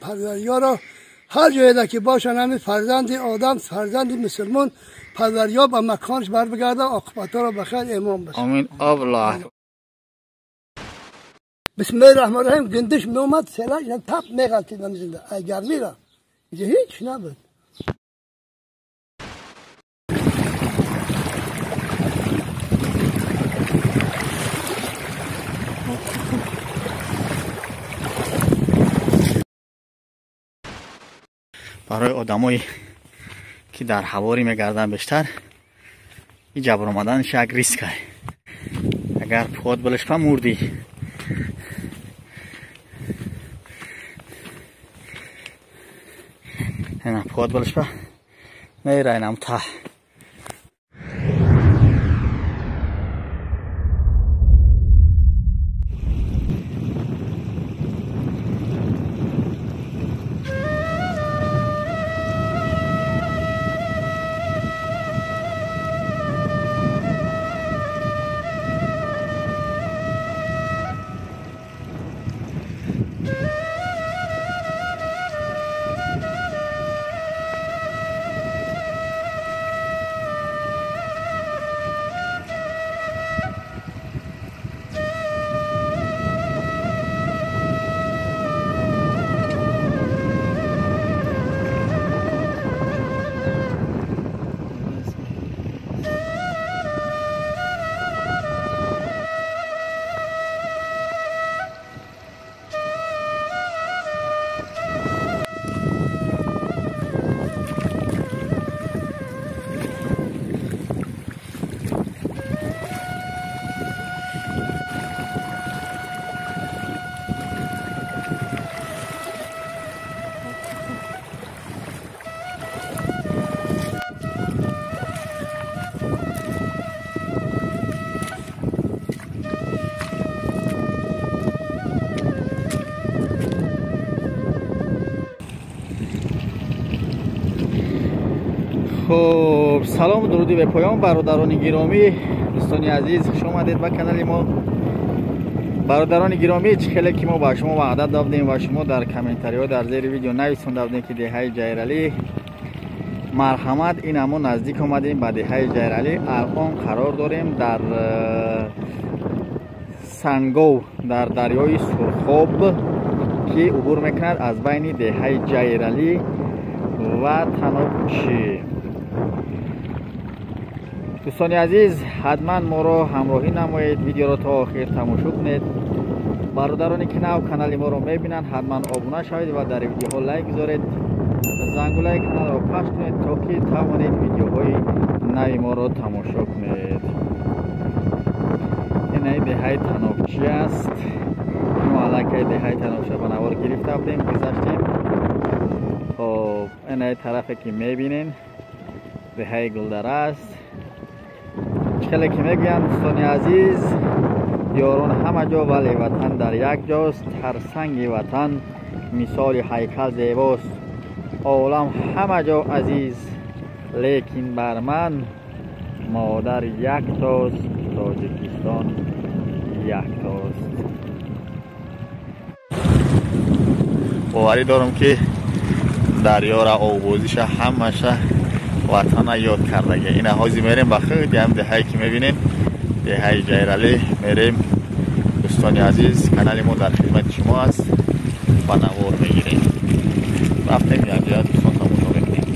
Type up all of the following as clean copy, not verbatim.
Парварёро ҳар ҷое ки бошанд, ҳамин фарзанди одам, фарзанди мусулмон парварё ба маконаш барбигардад, оқибатҳоро ба хайр имом бошад. Амин. Аллоҳ. Бисмиллоҳир Раҳмонир Раҳим. Гандиш меомад, селаш тап меғалтид зинда. Ай гармира. Инҷа ҳеҷ набуд. Барои одамое ки дар ҳаворӣ мегарданд, бештар и ҷабр омаданаш як риск ай. Агар пуҳот билишпа, мурдӣ. Ина пуҳот билишпа мера инам та. Хуб, салому дуруди бепоён, бародарони гиромӣ, дӯстони азиз, хуш омадед ба канали мо. Бародарони гиромӣ, чӣ хеле ки мо ба шумо ваъда додем ва шумо дар комментариҳо дар зери видео нависонда будем, ки деҳаи Ҷайралӣ, марҳамат, ин ҳамо наздик омадем ба деҳаи Ҷайралӣ. Алон қарор дорем дар Сангов, дар дарёи Сурхоб, ки убур мекунад аз байни деҳаи Ҷайралӣ ва Танобчӣ. Дӯстони азиз, ҳатман моро ҳамроҳӣ намоед, видеоро то охир тамошо кунед. Бародароне ки нав канали моро мебинанд, ҳатман обуна шавед ва дар видеоҳо лайк гузоред, зангулаи каналро пахш кунед, то ки тавонед видеоҳои нави моро тамошо кунед. Инаи деҳаи Танобчӣ аст. Мо аллакай деҳаи Танобчиро ба навор гирифта будем, гузаштем. Хоб, инаи тарафе ки мебинен, деҳаи Гулдара аст. Хеле ки мегӯянд, дӯстони азиз, ёрон ҳама ҷо, вале ватан дар як ҷост. Ҳар санги ватан мисоли ҳайкал зебост. Олам ҳама ҷо азиз, лекин бар ман модар яктост, Тоҷикистон яктост. Боварӣ дорам, ки дарёра, оббозиша, ҳамаша ватана ёд кардаги. Ина ҳозир мерем ба худи ҳам деҳае ки мебинем, деҳаи Ҷайралӣ мерем. Дӯстони азиз, канали мо дар хидмати шумо аст, ба навор мегирем. Рафтем, якҷоя дӯстон тамошо мекунем.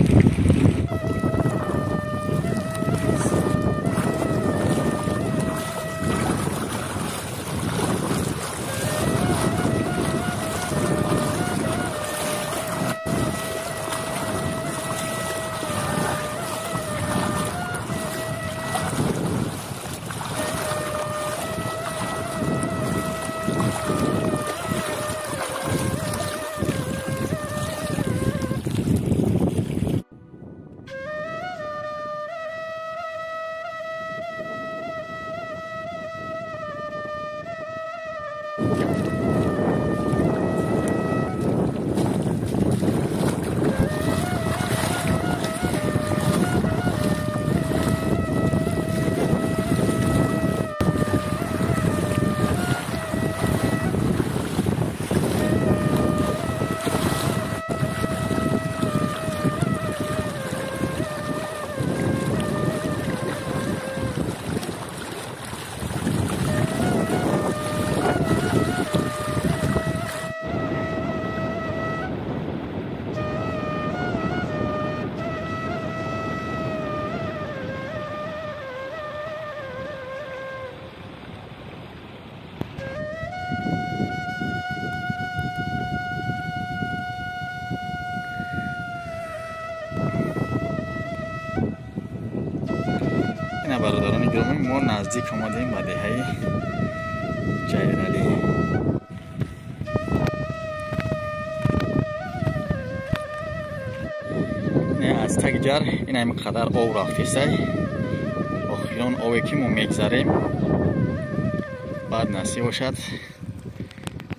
Бародарони гиромӣ, мо наздик омадем ба деҳаи Ҷайралӣ. Аз таги ҷар ин ҳами қадар об рафтесай. Охирон обе ки мо мегзарем, баъд насиб бошад.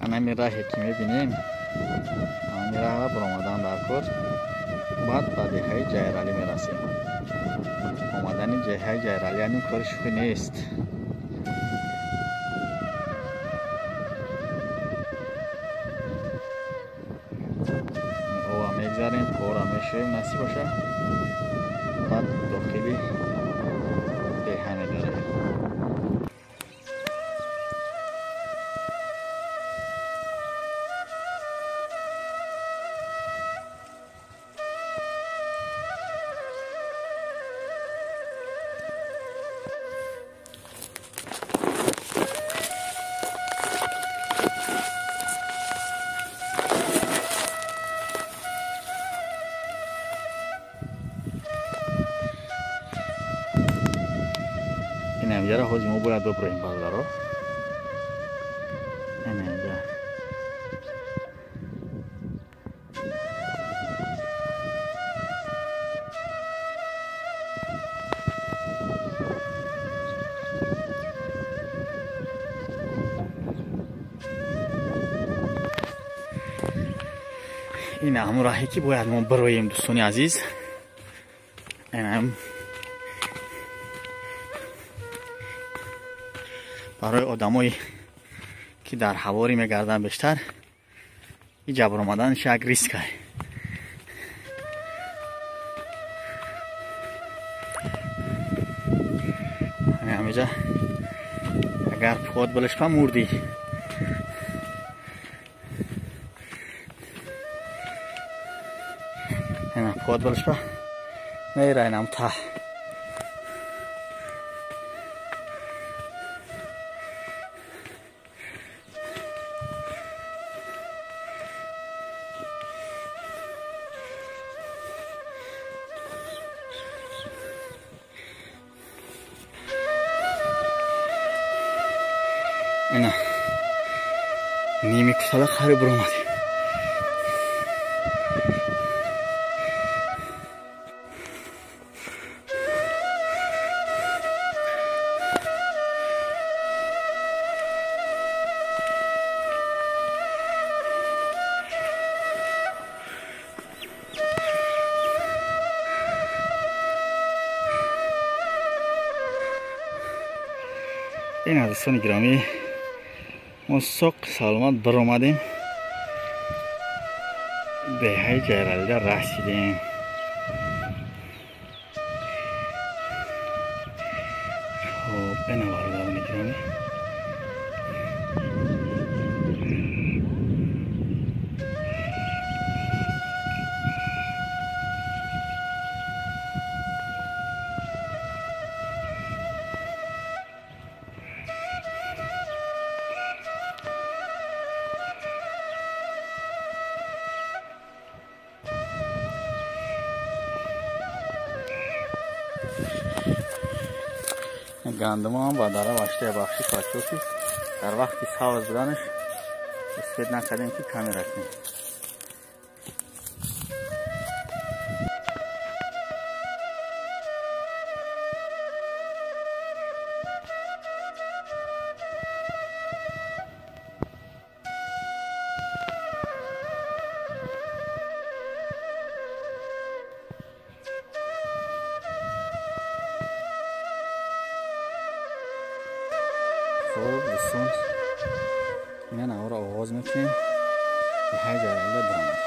Анами раҳе ки мебинем, ами раҳра баромадан дар кор, баъд ба деҳаи Ҷайралӣ мерасем. Омадани деҳаи Ҷайралӣ яъне кори шӯхӣ нест. Ова мегзарем, пора мешавем, насиб бошад, баъд дохили деҳа медарем. Инамҷара ҳозир мо бояд биброем, бародаро. Инамҷа ин ҳамон раҳе ки бояд мо бироем, дӯстони азиз. Инам барои одамое ки дар ҳаворӣ мегарданд бештар и ҷабр омаданаш як риск ай. Ҳамиҷа агар пуҳот билишпа мурдӣ. Ина пуҳот билишпа мера инам та. Ина ними кусала қариб биромадем. Ина дӯстони гиромӣ, мо соқ саломат биромадем, деҳаи Ҷайралида расидем. Хоб, ина бародарони гиромӣ, гандумам ба дара ваштая бахши пачо ки дар вақти савз буданаш истед накардем ки камера кунем. Хуб дӯстон, ина наворо оғоз мекунем. Деҳаи Ҷайралида биромадем.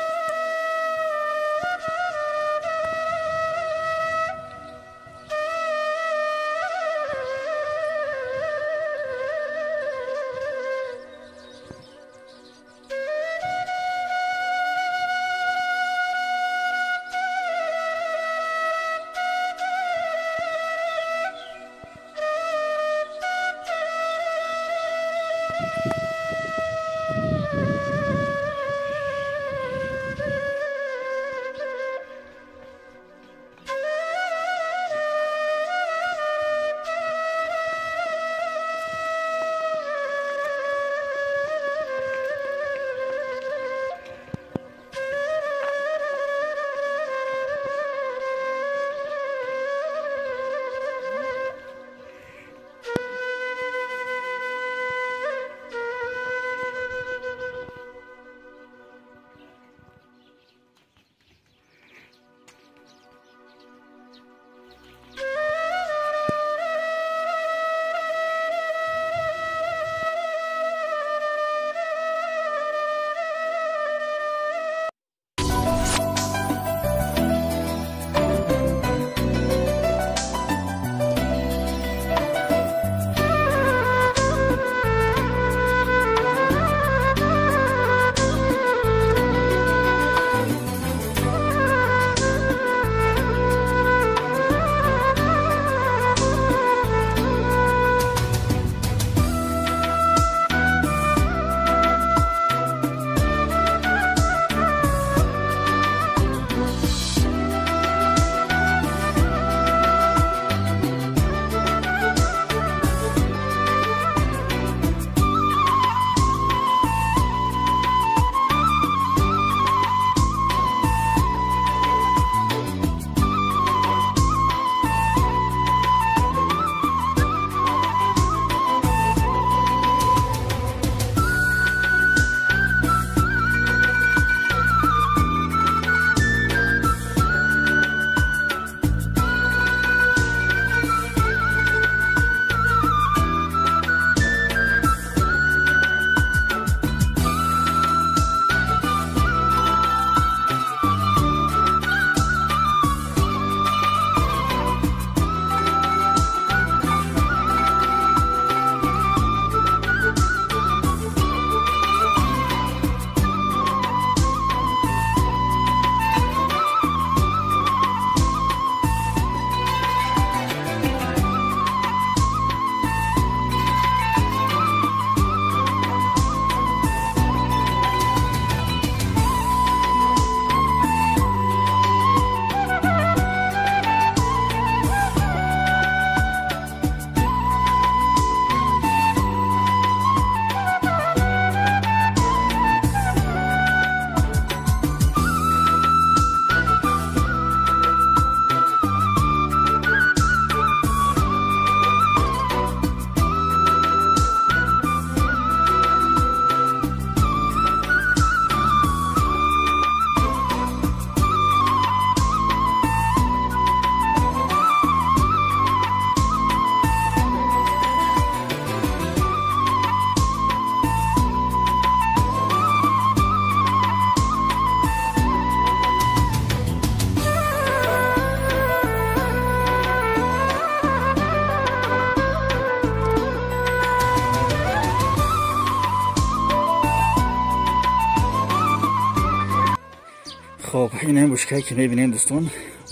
Хоб, ин бушкае ки мебинем дӯстон,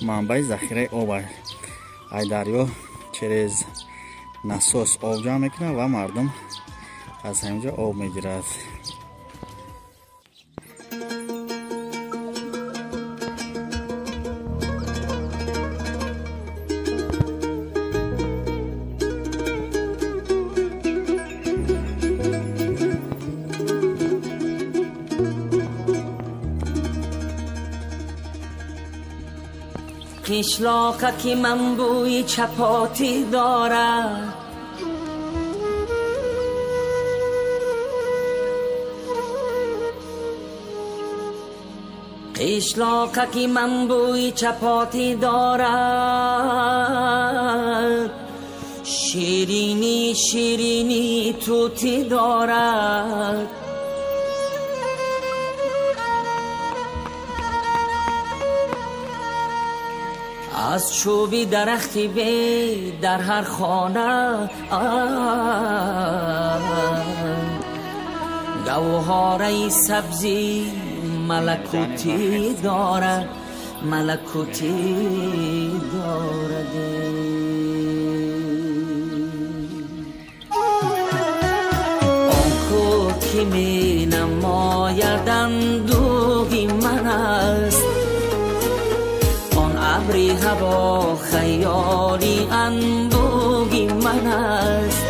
манбаи захираи об ай дарё через насос об ҷамъ мекунад ва мардум аз ҳаминҷо об мегирад. قشلاقه که من بوی چپاتی دارد، قشلاقه که من بوی چپاتی دارد، شیرینی شیرینی توتی دارد. از چوبی درختی بی در هر خانه، گوهره سبزی ملکوتی دارد، ملکوتی دارد. آن کو که می نماید اندوهی من است، ابری هوا خیالی اندوهی من است.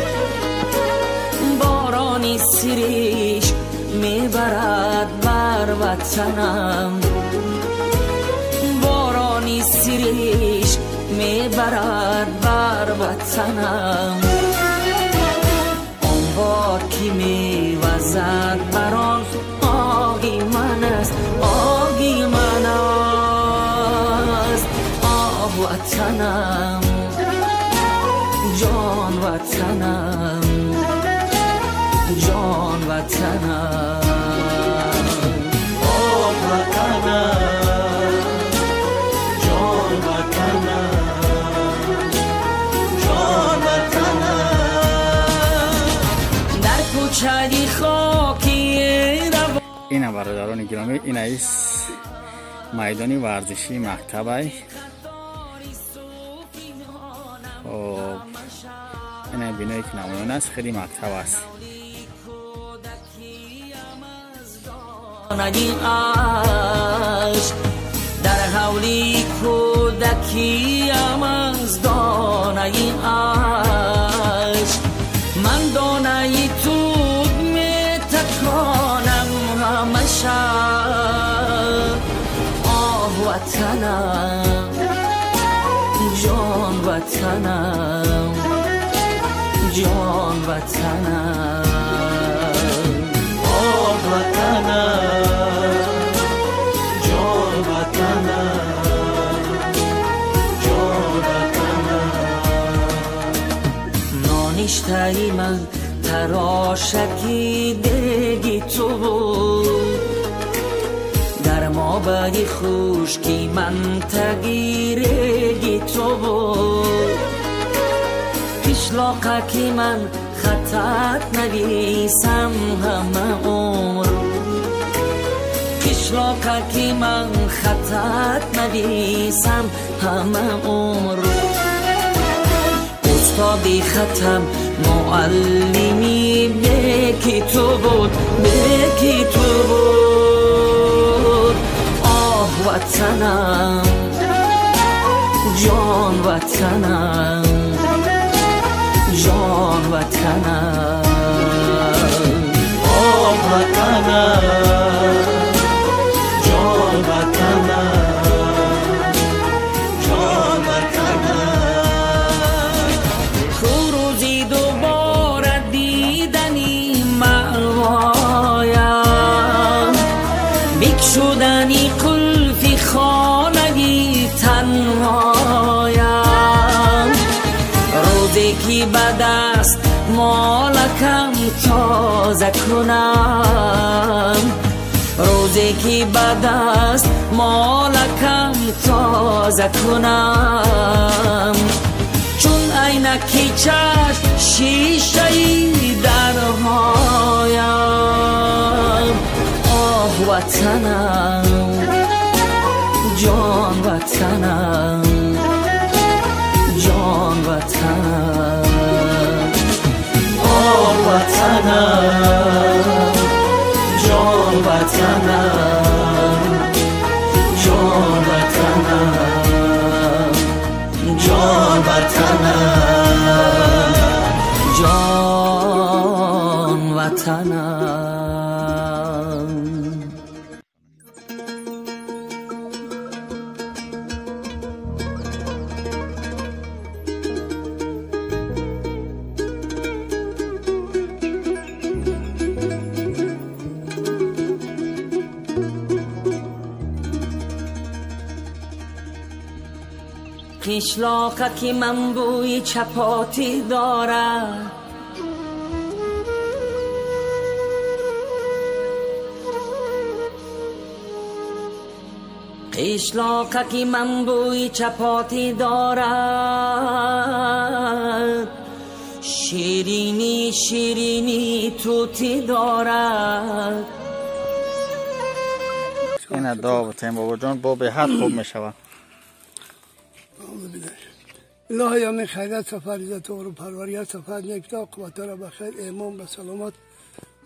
بارانی سریش میبرد بر وطنم، بارانی سریش میبرد بر وطنم. آن باد که میوزد بر آن آهی من است، آهی من است. وطنم جان وطنم جان وطنم، آه وطنم جان وطنم جان وطنم. در کوچه خاکی اینا برادران گرامی، این ایس میدان ورزشی مکتب. این بینایی که نمایان است خیلی مکتب است. در حولی کودکیم از دانه عشق، من دانه توت می تکانم همه شب. آه وطنم جان وطنم جان وطنم، آه وطنم جان وطنم جان وطنم. نانشته‌ی من تراشکی دگی تو بود، در مابد خشکی من تگیرگی تو بود. قشلاقه که من خطت نویسم همه عمر، قشلاقه که من خطت نویسم همه عمر. استادی خطم معلمی بکی تو بود، بکی تو بود. آه وطنم جان وطنم جان وطنم، آه وطنم جان وطنم جان وطنم. روزی دوباره دیدنی مأوایم، بکشودنی قلف خانگی تنهایم. روزی که به دست مالکم تازه کنم، روزی که به دست مالکم تازه کنم. چون عینکی چشم شیشه‌ای درهایم. آه وطنم قشلاقه که من بوی چپاتی دارد. قشلاقه که من بوی چپاتی دارد، شیرینی شیرینی توتی دارد. این دعا بتیم بابا جان، با به حد خوب میشود. الهی امین. خیرات سفر عزت و پروریات سفر نیکتا قوت را بخیر ایمان به سلامت.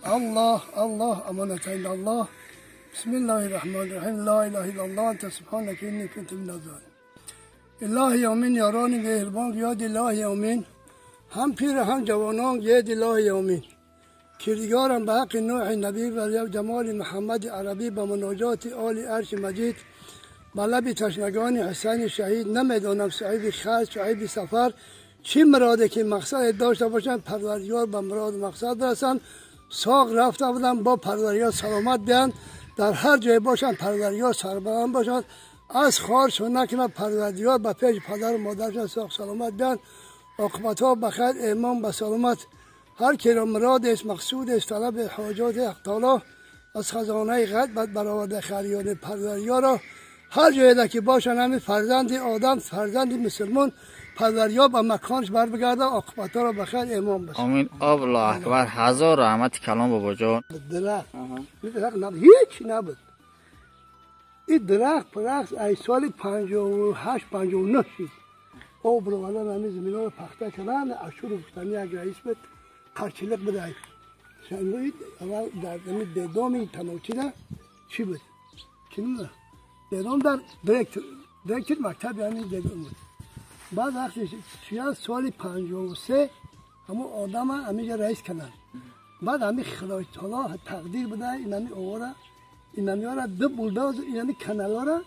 الله الله امانت عند الله. بسم الله الرحمن الرحیم. لا اله الا الله انت سبحانك اني كنت من الظالمین. الهی امین. یاران مهربان یاد الهی امین، هم پیر هم جوانان یاد الهی امین. کردگارم به حق نوح نبی و جمال محمد عربی به مناجات آل عرش مجید به لب تشنگان حسین شهید. نمیدانم صاحب خرج صاحب سفر چی مراده که مقصد داشته باشند، پروردگار به مراد مقصد برسند. ساق رفته بودن با پروردگار سلامت بیان، در هر جای باشند پروردگار سربلند باشند. از خارشون نکنه پروردگار به پیش پدر و مادرشان ساق سلامت بیان. عاقبت ها بخیر ایمان به سلامت. هر کی را مراد است مقصود است طلب حاجات حق تعالی از خزانه غیب برآورده خریان پروردگار را هر جایی که باشن همین فرزند آدم فرزند مسلمان پروردگار به مکانش بر بگرده. عاقبت را بخیر ایمان بشه. آمین. الله اکبر. هزار رحمت کلام بابا جان. درخت درخت نبود، هیچ نبود. این درخت پرخت ای سال 58 59 شد. آب رو الان همین زمین رو پخته کردن. اشور گفتنی یک رئیس بود قرچلق بده. اول در دیدام تنوچی چی بود؟ چی نمیدونم. دیدام در دیرکتور مکتب یعنی دیدام بود. بعد وقتی چیان سال 53 همون آدم همینجا رئیس کردن. بعد همین خدای تعالی تقدیر بده این همی آواره این همی آره دو بولدوز این همی کنال را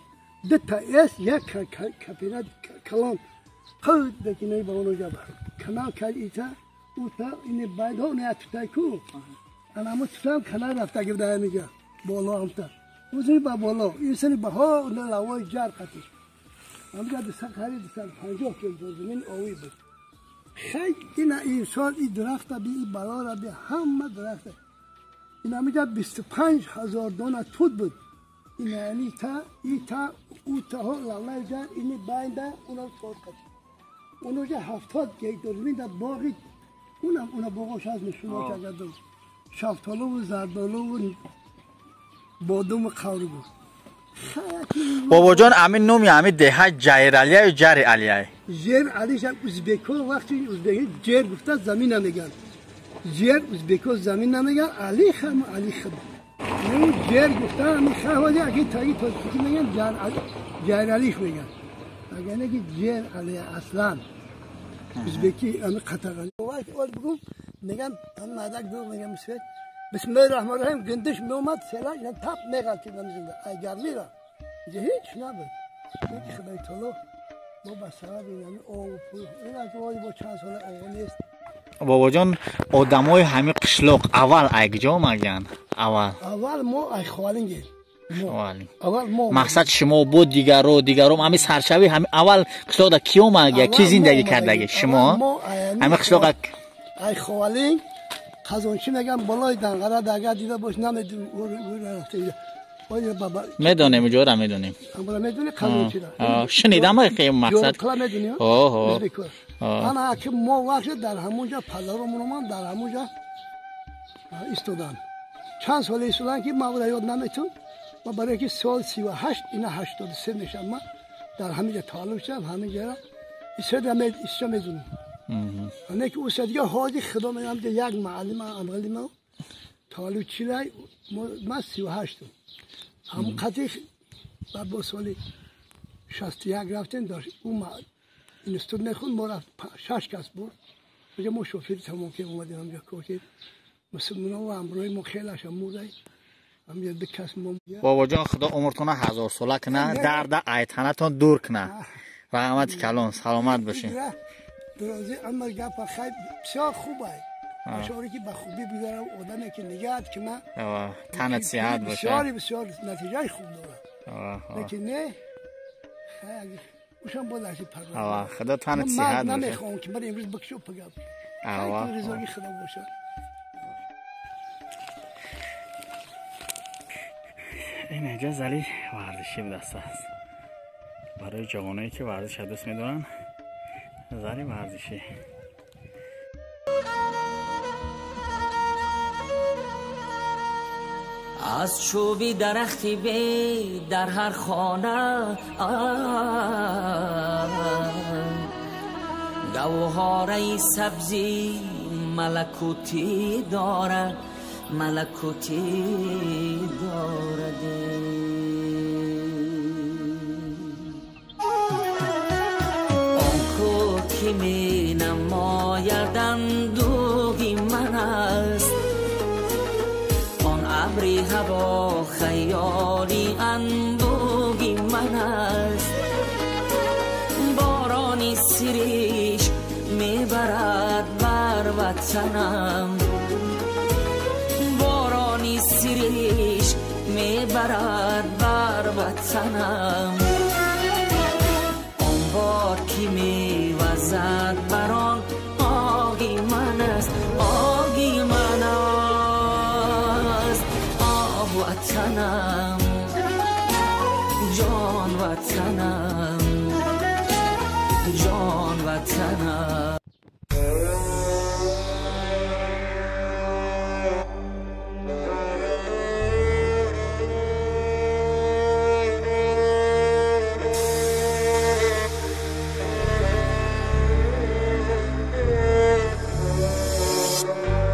دو تا اس یک کپیره کلان خود دکنه با اونو جبر کنال کرد ایتا اوتا این باید ها نه توتای کو انا همون توتا هم کنال رفته گرده همینجا بالا همتا اون سری با بالا این سری با ها نه لوای جر قطیش همینجا 250 کیلو زمین آوی بود. خیلی این این سال این درخت بی این بالا را بی همه درخت این همینجا 25,000 دانه توت بود. این یعنی تا این تا او تا ها لالای جر این باید اونا تور قطیش اونجا 70 گیگ زمین در باغی اونم اونا باغاش از نشونه کرده شفتالو و زردالو و بادام و قوری بود. بابا جان امین نومی امین ده جیر علیه و جر علیه جیر علیش هم ازبکو وقتی ازبکی جیر گفته زمین نمیگن جیر ازبکو زمین نمیگن علی خم علی خم جیر گفته همین خواهی اگه تایی تاجیکی میگن جیر علیش میگن اگه نگی جیر علی اصلا ازبکی همین قطر وقتی بگم میگم هم مدک دو میگم مسفت بسم الله الرحمن الرحیم گندش میومد سلاح تپ میغلطید زنده اگر میرم اینجا هیچ نبود. یک خدای تعالی ما به سبب این آب و پول این از با چند سال آقا نیست. بابا جان آدمای همین قشلاق اول اگجا آمدن؟ اول ما ای خوالینگ اول ما مقصد شما بود دیگرو همین سرشوی همین اول قشلاق کی اومد کی زندگی کردگی شما همین قشلاق ای خوالینگ قزانچی میگم بالای دنقره اگر دیده باش نمیدونم میدونیم اونجا را میدونیم میدونی قزانچی را شنیدم که مقصد میدونی انا که ما وقت در همونجا پدرمون من در همونجا ایستادن چند سال ایستادن که ما یاد نمیتون ما برای که سال 38 اینا 83 میشم من در همینجا تعلق شدم همینجا را ایستادم میدونم نه که اوسا دیگه حاجی خدا میگم که یک معلم امغلی ما تعلق چیلای ما 38 هم قطعی بعد با سال 61 رفتیم داشت اون اینستود میخوند ما رفت 6 کس بود اونجا ما شوفیر تمام که اومدیم همجا که مسلمان و امروی ما خیلی هشم مورده همجا دو کس ما بابا جان خدا عمرتون 1000 ساله کنه درد ایتانتون دور کنه رحمت کلان سلامت باشین. درازی اما گپ خیلی بسیار خوبه اشاره که به خوبی بگذارم آدمی که نگهد که من تنت صحت باشه بسیار بسیار نتیجه خوب داره لیکن نه خیلی اوشم باید از پرورده. آوا خدا تنت صحت باشه. من نمیخوام که من امروز بکشو پگم. آوا رضای خدا باشه. این اینجا زلی ورزشی به دست است. برای جوانایی که ورزش دوست میدارن زلی ورزشی. از چوبی درختی بی در هر خانه گوهره سبزی ملکوتی دارد ملکوتی دارد. آن کو که می نماید اندوهی من است، آن ابری هوا خیالی اندوهی من است. بارانی سریش میبرد بر وطنم، بارانی سریش میبرد بر وطنم. آن باد که میوزد بر آن آهی من است، آهی من است. آه وطنم، جان وطنم، جان وطنم.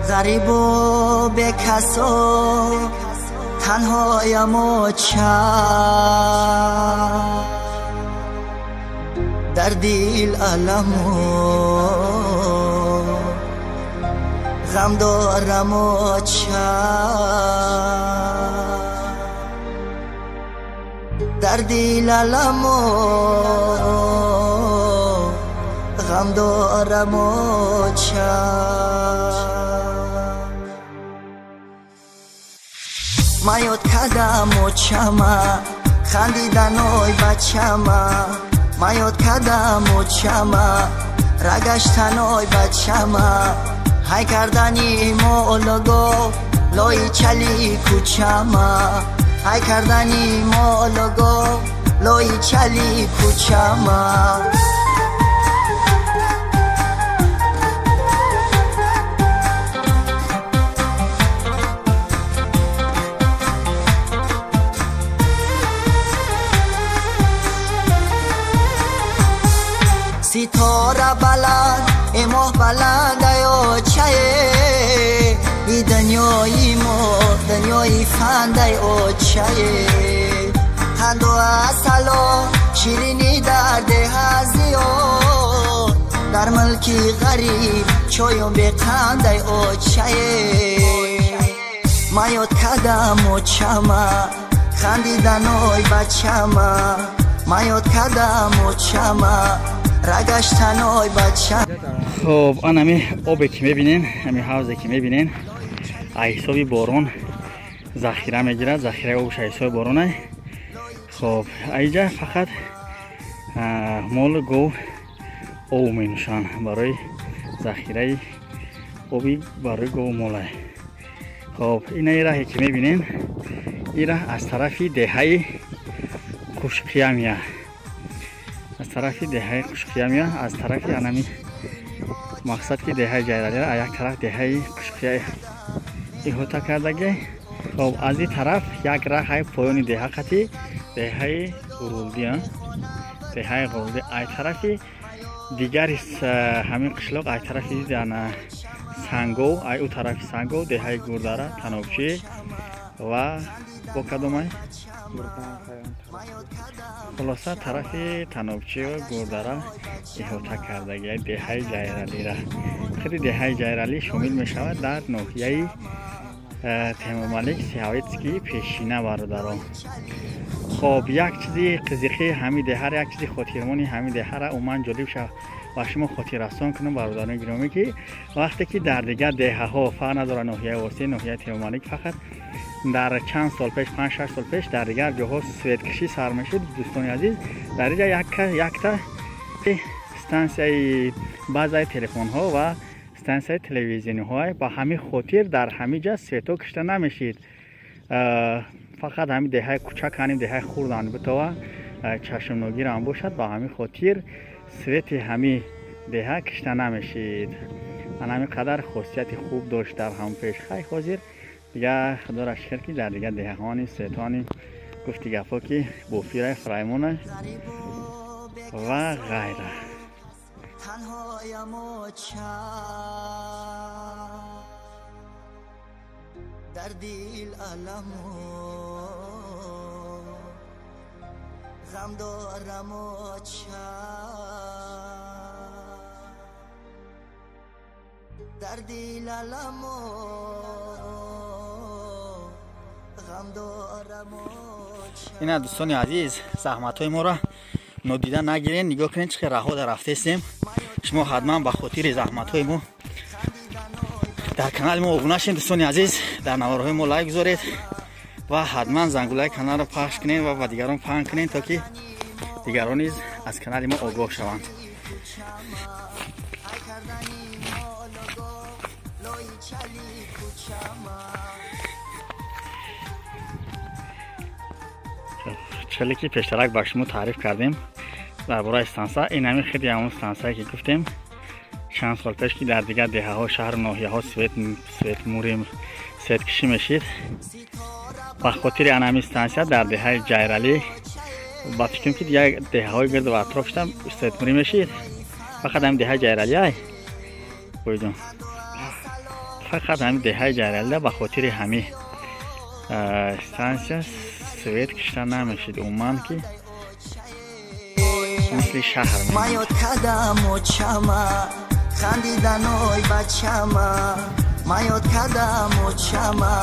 غریب و بی کس و تنهایم و چم در دل الم و غم دارم و چم در دل الم و غم دارم و چم. مایود کدام و چما خندیدنوی بچما، مایود کدام و چما رگشتنوی بچما، های کردنی مولگو لای چلی کوچما، های کردنی مولگو لای چلی کوچما. ستاره بلند ای ماه بلند ای اوچه ای دنیای ما دنیای فند ای اوچه. قند و عسل و شیرینی در ده زیاد، در ملکی غریب چایم به قند ای اوچه. ما یاد کدم اوچما خندیدنای بچما، ما یاد کدم اوچما رگشتنای بچه. خب آن همی آبی که میبینین، همی حوضی که میبینین حساب باران ذخیره میگیره، ذخیره آبش حساب بارانه. خب اینجا فقط مال گاو آب می نوشن برای ذخیره آبی برای گاو ماله. خب این راهی که میبینین این راه از طرف دهه قوشقیه میاد، از طرف دهه قوشقیه میاد، از طرف انمی مقصد که دهه جیرالی را یک طرف دهه قوشقیه احاطه کردگی. خب از این طرف یک راه پایان دهه قطی دهه غرولدی، دهه غرولدی. ای طرف دیگر همین قشلاق ای طرف سنگو، ای او طرف سنگو دهه گردره تنابچی و با کدومای خلاصه طرف تنابچی و گردره احاطه کردگی دهه جیرالی را. خود دهه جیرالی شامل می شود در ناحیه تیمورملک سیاویتسکی پیشینه برادران. خب یک چیزی قزیقی همین دهه را، یک چیزی خاطرمانی همین دهه را من جالب شد و شما خاطر رسان کنم برادران گرامی که وقتی که در دیگر دهه ها فرق نداره ناحیه واسطه ناحیه تیمورملک فقط Дар чанд сол пеш, 5-6 сол пеш дар дигар ҷоҳо светкашӣ сар мешуд. Дӯстони азиз, дар инҷа якта стансияи баъзаи телефонҳо ва стансияи телевизиониҳо, ба ҳамин хотир дар ҳамин ҷа светҳо кишта намешид. Фақат ҳамин деҳаи кучак, ҳамин деҳаи хурдан битова чашмногирам бошад, ба ҳамин хотир свети ҳамин деҳа кишта намешид. Ан ҳамин қадар хосияти хуб дошт дар ҳамон пеш. Хай ҳозир дига худоро шукр ки дар дигар деҳаҳони светҳони гуфти гапҳо ки бофираи Фраймона ва ғайра. Дар дил аламу ғам дорам оча, дар дил аламу ғам дорам оча. Ина дӯстони азиз, заҳматҳои моро нодида нагирен. Нигоҳ кунед чӣ хел раҳо дар рафтестем. Шумо ҳатман ба хотири заҳматҳои мо дар канали мо обуна шед дӯстони азиз, дар наворҳои мо лайк гузоред ва ҳатман зангулаи каналро пахш кунед ва ба дигарон паҳн кунед, то ки дигарон низ аз канали мо огоҳ шаванд. Челе ки пештарак ба шумо таъриф кардем дар бораи станса, ин ҳамин худи ҳамон стансае ки гуфтем чанд сол пеш ки дар дигар деҳаҳо, шаҳру ноҳияҳо светмурим светкашӣ мешид. Ба хотири ан ҳамин стансия дар деҳаи Ҷайралӣ, ба фикрам ки дигар деҳаҳои гирду атрофшам светмурӣ мешид. Фақат ҳамин деҳаи Ҷайралӣ ай бойҷон, фақат ҳамин деҳаи Ҷайралида ба хотири ҳамин стансия свет кишта намешид. Умуман ки мисли шаҳр маёд кадам очама, хандиданой бачама, маёд кадам очама,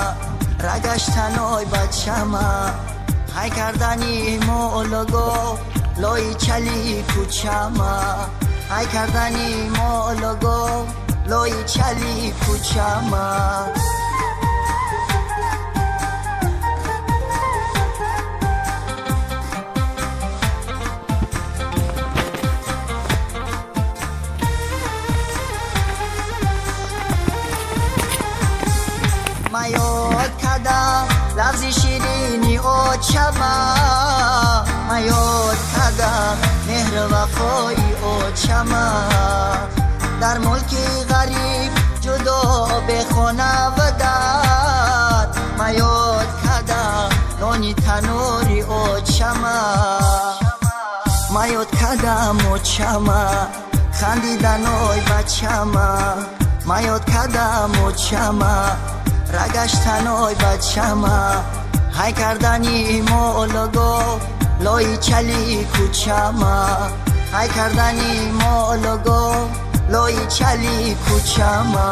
рагаштаной бачама, ҳай кардани молого лои чали кучама, ҳай кардани молого лои чали кучама. Маёд кадам лафзи ширини очама, маёд кадам меҳру вафои очама. Дар мулки ғариб ҷудо бехонавадат, маёд кадам нони танури очама. Маёд кадам очама, хандиданой бачама, маёд кадам очама, рагаштаной бачама, ҳай кардани молого лои чали кучама, ҳай кардани молого лои чали кучама.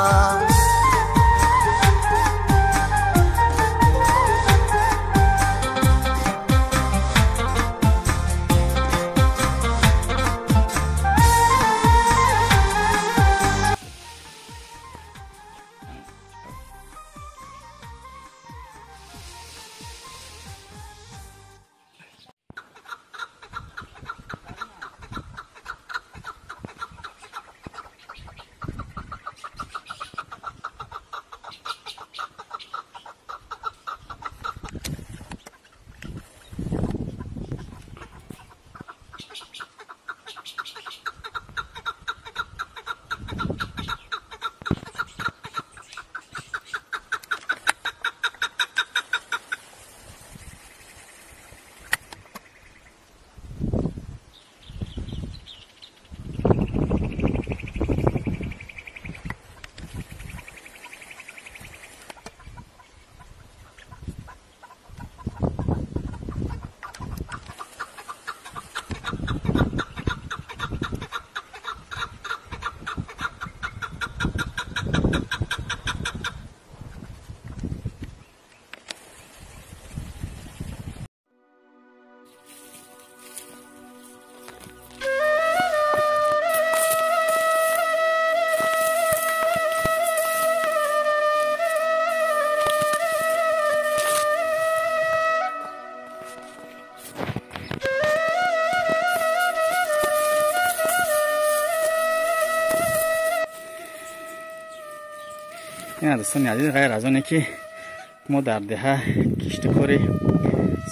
Ина дӯстони азиз, ғайр аз оне ки мо дар деҳа киштикори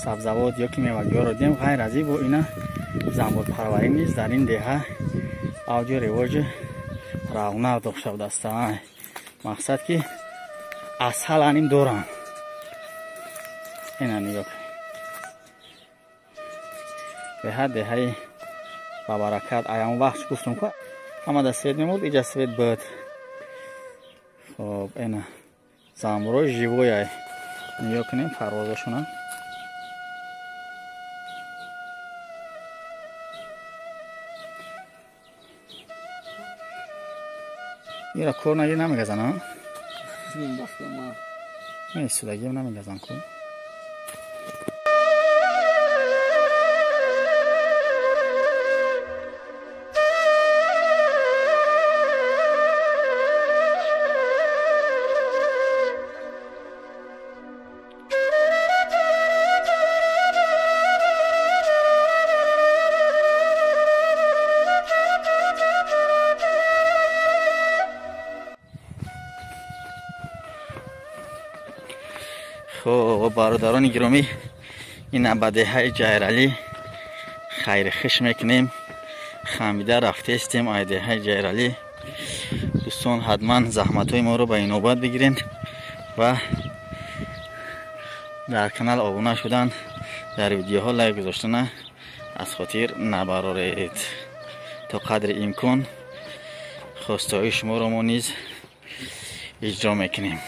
сабзавот ё ки мевагиҳоро дидем, ғайр аз ин бо ина занбурпарварӣ низ дар ин деҳа авҷу ривоҷи равнақ дошта будааст. Мақсад ки асал аним доранд. Ина нигоҳ кунед, деҳа деҳаи бабаракат. Ай он вақт гуфтум ку ҳама да свет мемурд, иҷа свет буд. Хоб, ина занбурои живой ай, нигоҳ кунем парвозашона. Ира кор наги намегазан, а? Месудагиам намегазан ку. Хоб, бародарони гиромӣ, ин ба деҳаи Ҷайралӣ хайри хиш мекунем. Хамида рафтестем ай деҳаи Ҷайралӣ. Дӯстон, ҳатман заҳматҳои моро ба инобат бигирен ва дар канал обуна шудан, дар видеоҳо лайк гузоштана аз хотир набароред. То қадри имкон хостаҳои шуморо мо низ иҷро мекунем.